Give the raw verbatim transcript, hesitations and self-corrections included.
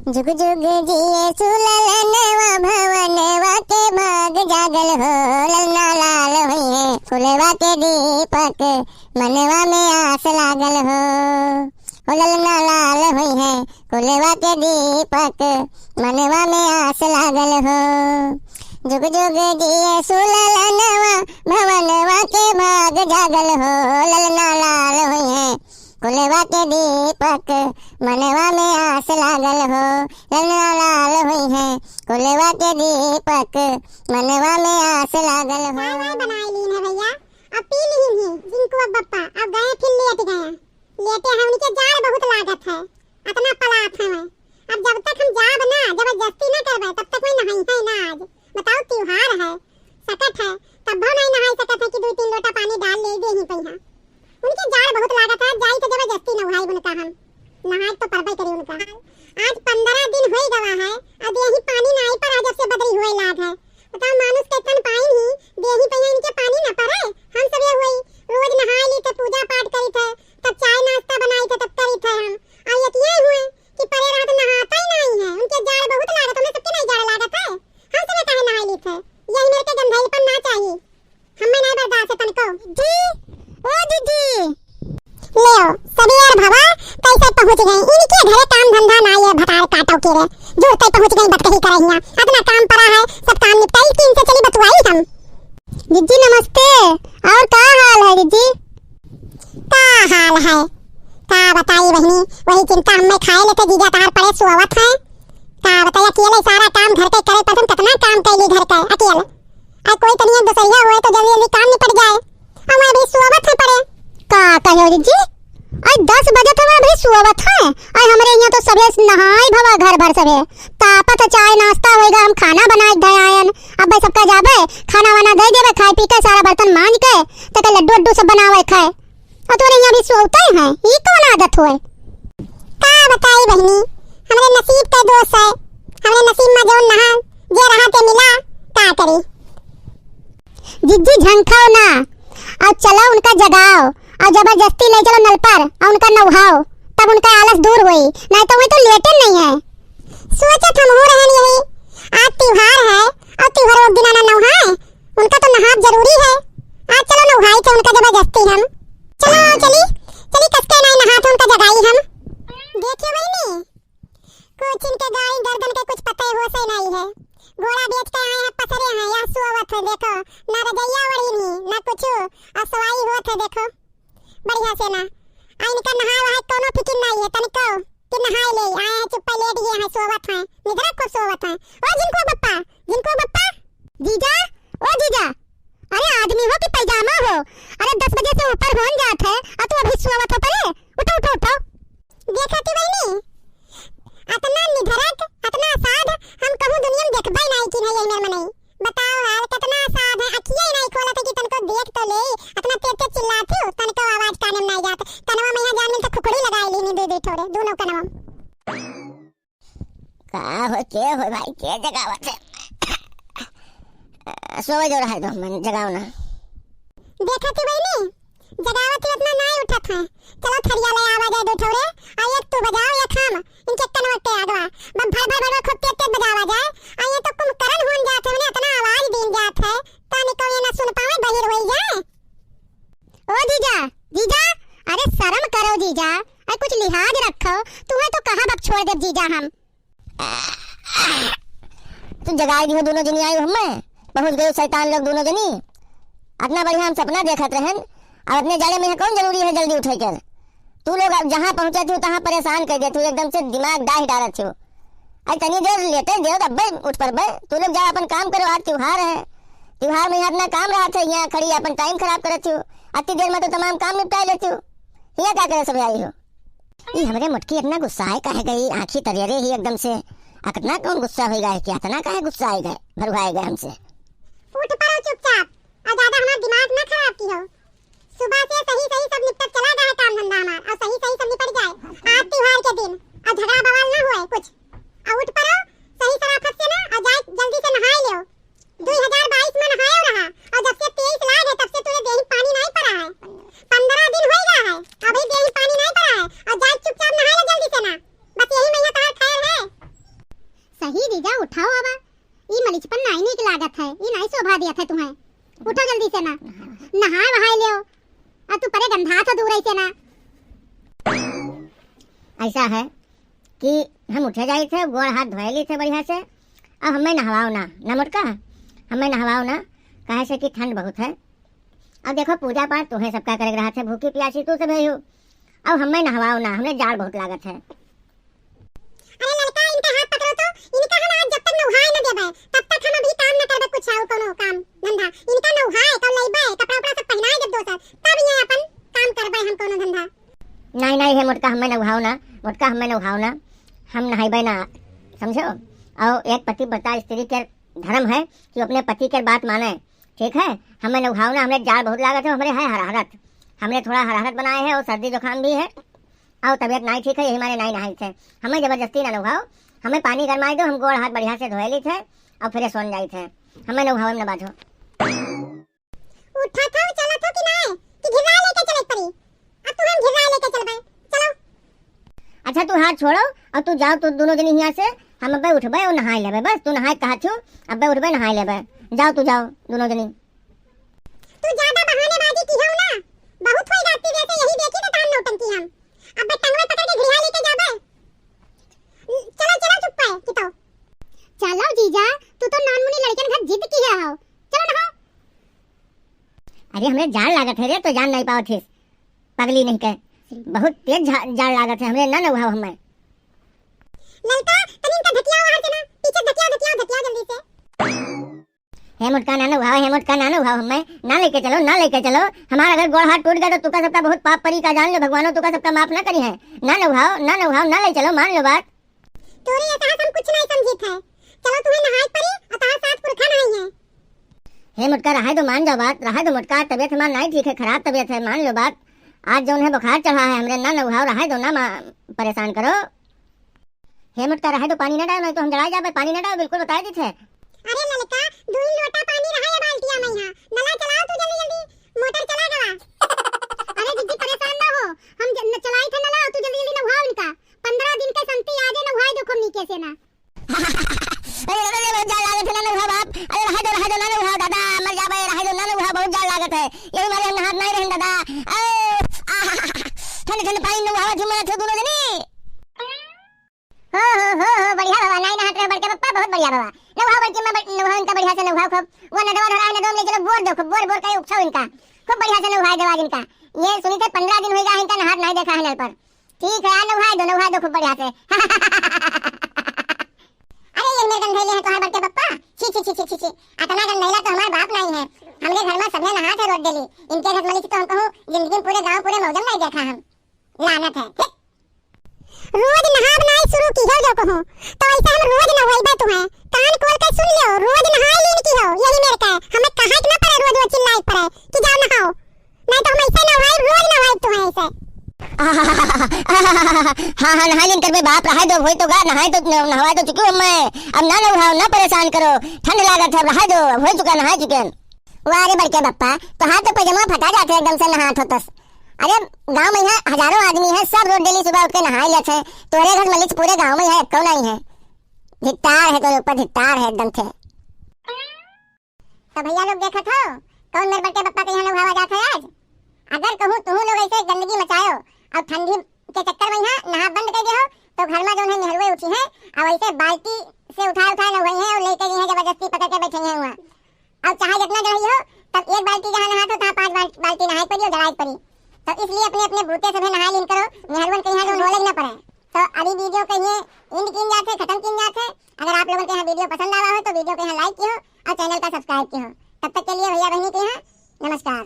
जुग जुग जिए सुललनवा, भवनवा के भाग जागल हो। ललना लाल होइहैं कुलवा के दीपक, मनवा में आस लागल हो। ओ ललना लाल होइहैं कुलवा के दीपक, मनवा में आस लागल हो। जुग जुग जिए सुललनवा, भवनवा के भाग जागल हो। ललना लाल होइहैं कुलवा के दीपक, मनवा में आस लागल हो। ललना लाल होइहैं कुलवा के दीपक, मनवा में आस लागल हो। चाय वाय बनाए लीन है भैया, अब पी लीन ही जिनको अब बप्पा, अब गए फिर लेट गए। लेटे हैं, उनके जाड़ बहुत लागत है, अतना पलात है। अब जब तक हम जाब ना, जबरदस्ती ना करबे, तब तक वही नहाई है ना आज। बताओ, त्योहार है, सकत है, तब भी नहीं नहाई सकत है कि दो तीन लोटा पानी डाल ले दे ही पहिया। उनके जाड़ बहुत लागत है, जाई तो जबरदस्ती नहाई उनका हम, नहाई तो परबे करी उनका। आज पंद्रह दिन होई गवा है, अब यही पानी नाई पड़ा जब से बदरी हुए लाग है। बताओ, मानुष के तन पाइन ही, देही पहिया इनके पानी ना पड़े। हम सब ये हुई, रोज नहाई ली थे, पूजा पाठ करी थे, तब चाय नाश्ता बनाई थे, तब करी थे हम। आ ये किए हुए कि परे रहत नहाता ही नहीं है, उनके जाड़ बहुत लागत, हमें सबके नहीं जाड़ लागत है, हम सब ये काहे नहाई ली थे, यही मेरे के गंधेलपन ना चाहिए। हमें नहीं बर्दाश्त है तनको। जी, ओ दीदी। ले, सबेर भवा, कैसे पहुँच गई? इनके घरे काम धंधा ना ये भतार काटो के रे। जुरते पहुँच गई बतकही करहिया। अपना काम पड़ा है, सब काम निपटाई कि इनसे चली बतुआई हम। दीदी नमस्ते, और का हाल है दीदी? का हाल है? का बताई बहिनी, वही चिंता हमें खाए लेते जीजा तार पड़े सोवत है। का बताई, अकेले सारा काम घर के करे, पर तुम कितना काम कैली घर के अकेले। और कोई तनिया दोसरिया होए तो जल्दी जल्दी काम निपट जाए। और मैं अभी सोवत है पड़े। का कहो दीदी? आज दस बजत हवे, अभी सोवत है। आज हमरे यहाँ तो सबेर से नहाई भवा घर भर सबे। तापत चाय नाश्ता होएगा, हम खाना बनाए के धयायन। अब भाई सबका जाबे, खाना वाना दे देबे, खाए पी के सारा बर्तन मांज के, तो के लड्डू वड्डू सब बनावे खाए। और तोरे यहाँ भी सोवते हैं, ई कौन आदत होए? का बताई बहिनी, हमरे नसीब के दोष है, हमरे नसीब में जौन नहा, जे रहा ते मिला, का करी? जिज्जी झंखाओ ना, और चलो उनका जगाओ, और जबरदस्ती ले चलो नल पर, और उनका नौहाओ, तब उनका आलस दूर होई, नहीं तो वही तो लेटे नहीं है। सोचत हम हो रहन यही, आज त्योहार है, और त्योहार वो दिना ना नौहाए, उनका तो नहाब जरूरी है। आज चलो नौहाई थे उनका जबरदस्ती हम। चलो चली, चली कसके नहीं नहा थे उनका जगाई हम। देखियो बहिनी, कुछ इनके गाय गर्दन के कुछ पते होश ही नहीं है। घोड़ा बेच के आए हैं, पसरे हैं, यहाँ सोवत है, देखो, ना रजैया ओढ़ी नहीं, ना कुछ, और सवाई होत है, देखो, बढ़िया से ना। आ इनका नहाए वहाए कोनो फिकिर नहीं है, तनिको, कि नहाए ले, आए हैं, चुप्पे लेट गए हैं, सोवत हैं, निद्रा को सोवत हैं। ओ जिनको बप्पा, जिनको बप्पा। जीजा, ओ जीजा, अरे आदमी हो कि पैजामा हो? अरे दस बजे से ऊपर होन जात है, और तू अभी सोवत हो परे? उठो, उठो, उठो। देखा थी बहिनी, अतना निधरक, अतना असाध, हम कहूँ दुनिया में देखबे नहीं की है यही मेर मनई। बताओ हाल, कितना असाध है, अखिया ही नहीं खोलत है कि तनको देख तो ले, अतना तेज तेज चिल्लात हो, तनको आवाज काने में नहीं जात, कनवा में यहाँ जान मिलता खुखड़ी लगाए ली दो दो ठोरे, दोनों कनवा में। का हो, के हो भाई, के जगावत है? सोवे जो रहे दो, मन जगाओ ना। देखा थी बहिनी, जगावत ही इतना नाई उठत है। चलो थरिया ले आवा जाए दो ठौरे, आ एक तू बजाओ, एक हम, इनके कनवा के आगवा। बम भर भर भर भर खूब तेज तेज बजावा जाए। आ ये तो कुंभकर्ण होन जात है, उन्हें इतना आवाज दीन जात है, तानी को ये ना सुन पावे, बहिर होई जाए। ओ जीजा, जीजा, अरे शर्म करो जीजा, अरे कुछ लिहाज रखो, तुम्हें तो कहा अब छोड़ दे जीजा हम। तू जगाई दिहो दोनों जनी आई हमें, पहुँच गए शैतान लोग दोनों जनी। अतना बढ़िया हम सपना देखत रहन, अब अतने जाड़े में यहाँ कौन जरूरी है जल्दी उठे के? तू लोग अब जहाँ पहुँचे थी तहाँ परेशान कर देत हो, एकदम से दिमाग डाह डालत हो। अरे तनी देर लेटे देव तब उठ पर बे, तू लोग जाओ अपन काम करो, आज त्योहार है, त्योहार में यहाँ अतना काम रहत है, यहाँ खड़ी अपन टाइम खराब करत हो। अतनी देर में तो तमाम काम निपटा लेत हो, यहाँ का करे सब आई हो? ई हमरे मोटकी इतना गुस्साए काहे गई, आँखी तरियरे ही एकदम से। अतना कौन गुस्सा होई गए कि अतना काहे गुस्सा आई गए, भरुआए गए हमसे। उठ पड़ो चुपचाप, और ज्यादा हमारा दिमाग ना खराब की हो। सुबह से सही सही सब निपटत चला गया है काम धंधा हमार, और सही सही सब निपट जाए आज त्योहार के दिन, और झगड़ा बवाल ना हुए कुछ। और उठ पड़ो सही सराफत से ना, और जाए जल्दी से नहाए लो। दो हज़ार बाईस में नहाए रहा, और जब से तेईस लाग है, तब से तुझे देही पानी नहीं पड़ा है। पन्द्रह दिन हो गया है, अभी देही पानी नहीं पड़ा है, और जाए चुपचाप नहाए लो जल्दी से ना। बस यही महीना तुम्हारा खैर है। जीजा उठाओ अब, ई मलिचपन नाई नीक लागत है, ई नाई शोभा दियत है तुहैं। उठो जल्दी से ना, नहाए वहाए लेओ, आ तू परे गंधात हो दूर ऐसे ना। ऐसा है कि हम उठे जाइत है, गोड़ हाथ धोए लीत है बढ़िया से, अब हमें नहवाओ ना, ना मोटका, हमें नहवाओ ना, काहे से कि ठंड बहुत है। अब देखो पूजा पाठ तोहे सबका करे के रहत है, भूखी प्यासी तू सब है हो। अब हमें नहवाओ ना, हमरे जाड़ बहुत लागत है। अरे ललका, इनका हाथ पकड़ो तो, इनका हम आज जब तक नौहाए न देबे, तब तक हम अभी काम न करबे, कुछ और कोनो काम धंधा। इनका नौहाए, तब लइबे, कपड़ा उपड़ा सब पहनाए देब दोसर, तब ये अपन काम करबे हम कोनो धंधा। नहीं, नहीं, हे मोटका, हमें नौहाओ ना, मोटका, हमें नौहाओ ना, हम नहाइबे ना, समझो? और एक पतिव्रता स्त्री के धर्म है कि अपने पति के बात माने, ठीक है? हमें नौहाओ ना, हमरे जाड़ बहुत लागत है, हमरे है हरारत, हमरे थोड़ा हरारत बनाए है और सर्दी जुकाम भी है और तबीयत नाई ठीक है, यही मारे नाई नहाई थे। हमें जबरदस्ती ना नौहाओ, हमें पानी गरमाए दो, हम गोड़ हाथ बढ़िया से धोए ली थे और फिर सोन जाई थे। हमें नौहावे में ना बाझो। उठा था, चला था कि नाई, कि घिरा लेके चले पड़ी। अब तू हम घिरा लेके चलबे, चलो। अच्छा, तू हाथ छोड़ो और तू जाओ, तू दोनों जनी हियाँ से। हम अब्बे उठबे और नहाए लेबे, बस तू नहाए कहा छू, अब्बे उठबे, नहाए लेबे। जाओ, तू जाओ, दोनों जनी। तू ज्यादा बहानेबाजी की हो ना, बहुत होई रात की जैसे यही देखी तो तान नौटंकी हम। अब्बे टंगवे पकड़ के घिरा लेके जाबे। चलो, चलो, चुप है, कितो। चलो जीजा, तू तो नान मुनी लड़कन घर जिद किहे हो। चलो नहाओ। अरे, हमरे जाड़ लागत है रे, तो जान नहीं पावत हिस। पगली नहीं के। बहुत तेज झा-, जाड़ लागत है हमरे, ना नौहाओ हमें। ललका, तनी इनका धकिया बाहर से ना, पीछे धकिया, धकिया, धकिया जल्दी से। हे मोटका, ना नौहाओ, हे मोटका, ना नौहाओ हमें, ना लेके चलो, ना लेके चलो। हमारा अगर गोड़ हाथ टूट गया तो तुका सबका बहुत पाप परी का, जान लो, भगवानो तुका सबका माफ ना करी है। ना नौहाओ, ना नौहाओ, ना ले चलो, मान लो बात। तोरे ये साहस हम कुछ नहीं समझित है। चलो तुम्हें नहाए परी और तहार साथ पुरखा नहीं है। हे मोटका, रहाए दो, मान जाओ बात, रहाए दो मोटका, तबीयत हमार नहीं ठीक है, खराब तबीयत है, मान लो बात। आज जौन है बुखार चढ़ा है हमरे, ना नौहाओ, रहाए दो ना, मा-, परेशान करो। हे मोटका, रहाए दो, पानी ना डालो, नहीं तो हम जड़ाए जाबे, पानी ना डालो, बिल्कुल बताए दी थे। अरे ललका, दो ही लोटा पानी रहा है बाल्टिया में यहाँ, नला चलाओ तू जल्दी जल्दी, मोटर चला गवा। अरे जिज्जी परेशान ना हो, हम ज-, न-, चलाई थे नला, तू जल्दी जल्दी नौहाओ इनका। पन्द्रह दिन के संती आजे नौहाए दो खूब नीके से ना। अरे दादा, बहुत जाड़ लागत है, ना नौहाओ बाप। अरे रहे दो, रहे दो, ना नौहाओ दादा, मर जाबे, रहे दो, ना नौहाओ, बहुत जाड़ लागत है। यही मारे हम नहात नहीं रहन दादा। अरे, आह, ठंडे ठंडे पानी नौहावा थी, मरत हो दोनों जनी। हो, हो, हो, हो, बढ़िया बाबा, नहीं नहात रहे बड़के पप्पा, बहुत बढ़िया बाबा। नौहाओ बड़की माँ, बड़-, नौहाओ इनका बढ़िया से नौहाओ खूब। वो नदवा धरा है, नदवा में ले चलो, बोर दो खूब, बोर, बोर करे उकसाओ इनका। खूब बढ़िया से नौहाए दो आज इनका। ये सुनी थे, पन्द्रह दिन होइगा इनका नहात नहीं देखा है नल पर। ठीक है, आ नौहाए दो, नौहाए दो खूब बढ़िया से। अरे, ये मेरे गंधैले हैं तुम्हारे बड़के पप्पा। छी, छी, छी, छी, छी, छी। अतना गंधैला तो हमारे बाप नहीं है। हमरे घर में सभे नहात है रोज daily। इनके घर मलिच तो हम कहूँ, जिंदगी में पूरे गाँव, पूरे मौजम नहीं देखा हम। लानत है। रोज नहाब नाई शुरू की हो जो कहूँ, तो ऐसे हम रोज नहवाइबे तुम्हें। कान खोल के सुन लियो, रोज नहाए लीन की हो, यही मेरे का। हमें कहाँ इतना पड़े रोज रोज चिल्लाए पड़े कि जाओ नहाओ, नहीं तो हम ऐसे नहवाई, रोज नहवाई तुम्हें ऐसे। हाँ, हाँ, नहाए लीन करबे बाप, रहाए दो, होई तो गा, नहाए तो, नहवाए तो चुकी हूँ मैं, अब ना नहाओ, ना परेशान करो, ठंड लागत है, रहाए दो, अब हो चुका, नहाए चुके हैं। वाह रे बड़के बप्पा, तोहार तो पैजमा फटा जात है एकदम से नहात होतस। अरे गाँव में यहाँ हजारों आदमी है, सब रोज daily सुबह उठ के नहाए लेत है, तोरे घर मलिच पूरे गाँव में है, कौन नहीं है? धिक्कार है तोरे ऊपर, धिक्कार है एकदम से। तो भैया लोग देखत हो, कौन मेरे बड़के बप्पा के यहाँ नहावा जात है आज? अगर कहूँ तुहू लोग ऐसे गंदगी मचायो और ठंडी के चक्कर में यहाँ नहा बंद कर दे हो, तो घर में जौन है मेहरुए उठी है और ऐसे बाल्टी से उठा उठा नहवाई है और लेके गई है, जबरदस्ती पकड़ के बैठे हैं हुआ। और चाहे जितना जड़ाई हो, तब एक बाल्टी जहाँ नहात हो, तहाँ पाँच बाल-, बाल्टी नहाए पड़ी और जड़ाए पड़ी। तो इसलिए अपने अपने बूते सभे नहाए लीन करो, मेहरुअन के यहाँ जौन होले न पड़े। तो अभी video के ये end कीन जात है, खत्म कीन जात है। अगर आप लोगन के यहाँ video पसंद आवा हो, तो video के यहाँ like किहो और channel का subscribe किहो। तब तक के लिए भैया बहनी के यहाँ नमस्कार।